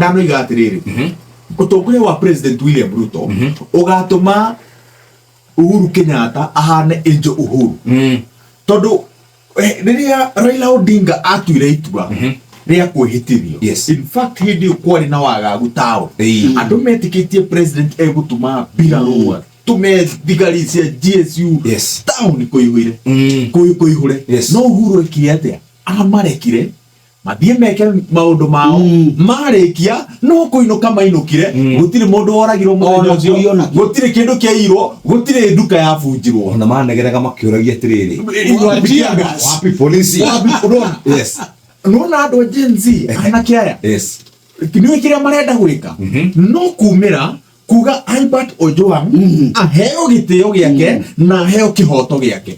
Ndanoiga atĩrĩrĩ, ũtongoria wa President William Ruto ũgatũma Uhuru Kenyatta ahane Angel Uhuru, tondũ rĩrĩa Raila Odinga atuire itua rĩa kwĩhĩtithio, in fact hĩndĩ ĩyo kwarĩ na wagagu taũni, andũ metĩkĩtie president egũtũma mbirarũ, tũme thigari cia GSU taũni kũihũire, kũihũre. No Uhuru ekire atĩa? Amarekire mathiĩ meke maũndũ mao. Marĩkia no kũinũka mainũkire. Gũtirĩ mũndũ woragirwo mũthenya Ona ũcio, kũiywo nakĩo. Gũtirĩ kĩndũ kĩairwo, gũtirĩ nduka yabunjirwo. Ona manegenaga makĩũragia atĩrĩrĩ, Wapi tear gas? Wapi polisi? Wapi? Unaona? Nona andũ a Gen Z, anake aya, nĩũĩ kĩrĩa marenda gwĩka? No kumĩra kuga Albert Ojwang aheo gĩtĩo gĩake na aheo kĩhoto gĩake,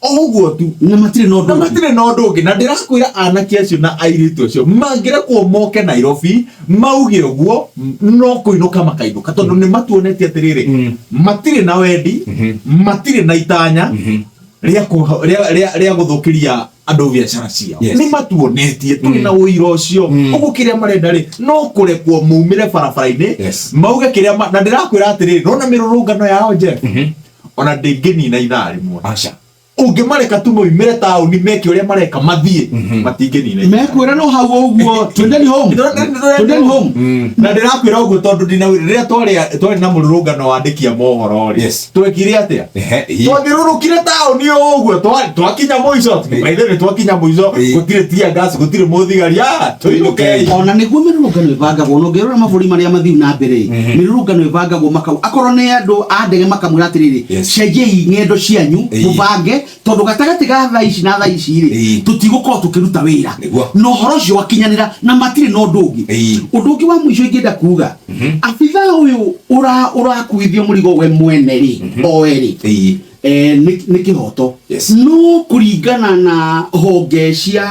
o ũguo tu. Na matirĩ na ũndũ Na ũngĩ. matirĩ na ũndũ ũngĩ. Na ndĩrakwĩra anake acio na airĩtu acio mangĩrekwo moke Nairobi mauge ũguo, no kũinũka makainũka, tondũ nĩ matuonetie atĩrĩrĩ, matirĩ na wendi, matirĩ na itanya rĩa gũthũkĩria andũ biacara ciao. Nĩ matuonetie, tũrĩ na ũira ũcio. Ũguo kĩrĩa marenda rĩ, no kũrekwo maumĩre barabara-inĩ, mauge kĩrĩa na ndĩrakwĩra atĩrĩrĩ, nona mĩrũrũngano yao, Jeff, ona ndĩngĩnina ithaa rĩmwe. Aca. Ũngĩmareka tu maumĩre taũni meke ũrĩa mareka mathiĩ, matingĩnina ithaa. Mekwĩra no hau ũguo, twendeni home, twendeni home. Na ndĩrakwĩra ũguo tondũ ndina rĩrĩa twarĩ na mũrũrũngano wa andĩki a mohoro rĩ, twekire atĩa? Twathiũrũrũkire taũni o ũguo, twakinya mũico, by the way, twakinya mũico, gũtirĩ tear gas, gũtirĩ mũthigari, ah, tũinũkei. Ona nĩguo mĩrũrũngano ĩbangagwo, na ũngĩrora mabũrũri marĩa mathiu na mbere, mĩrũrũngano ĩbangagwo makau akorwo nĩ andũ a ndege makamwĩra atĩrĩrĩ, cenjiai ng'endo cianyu, mũbange, tondũ gatagatĩ ga thaa ici na thaa ici rĩ, tũtigũkorwo tũkĩruta wĩra. Na ũhoro ũcio wakinyanĩra na matirĩ na ũndũ ũngĩ. Ũndũ ũngĩ wa mũico ingĩenda kuga, abithaa ũyũ ũrakuithio mũrigo we mwene rĩ, oe rĩ, nĩ kĩhoto, no kũringana na honge cia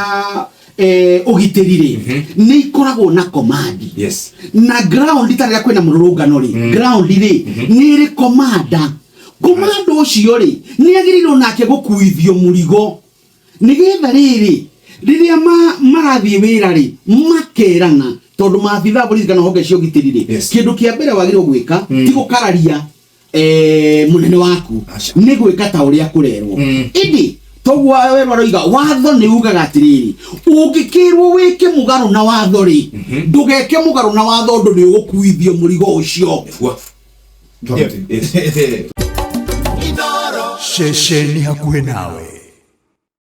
ũgitĩri rĩ, nĩ ikoragwo na command na ground. Ta rĩrĩa kwĩna mũrũrũngano rĩ, ground rĩ nĩ ĩrĩ commander. Commander ũcio rĩ, nĩ agĩrĩirwo nake gũkuithio mũrigo, nĩgetha rĩrĩ rĩrĩa marathiĩ wĩra rĩ, makerana, tondũ maabitha a borithi kana honge cia ũgitĩri rĩ, kĩndũ kĩa mbere wagĩrĩirwo gwĩka ti gũkararia mũnene waku, Aca. nĩ gwĩka ta ũrĩa kũrerwo. Ĩndĩ toguo werwo aroiga, watho nĩ ugaga atĩrĩrĩ, ũngĩkĩrwo wĩke mũgarũ na watho rĩ, ndũgeke mũgarũ na watho, ũndũ nĩ ũgũkuithio mũrigo ũcio. Nĩguo. Ceceni hakuhĩ nawe.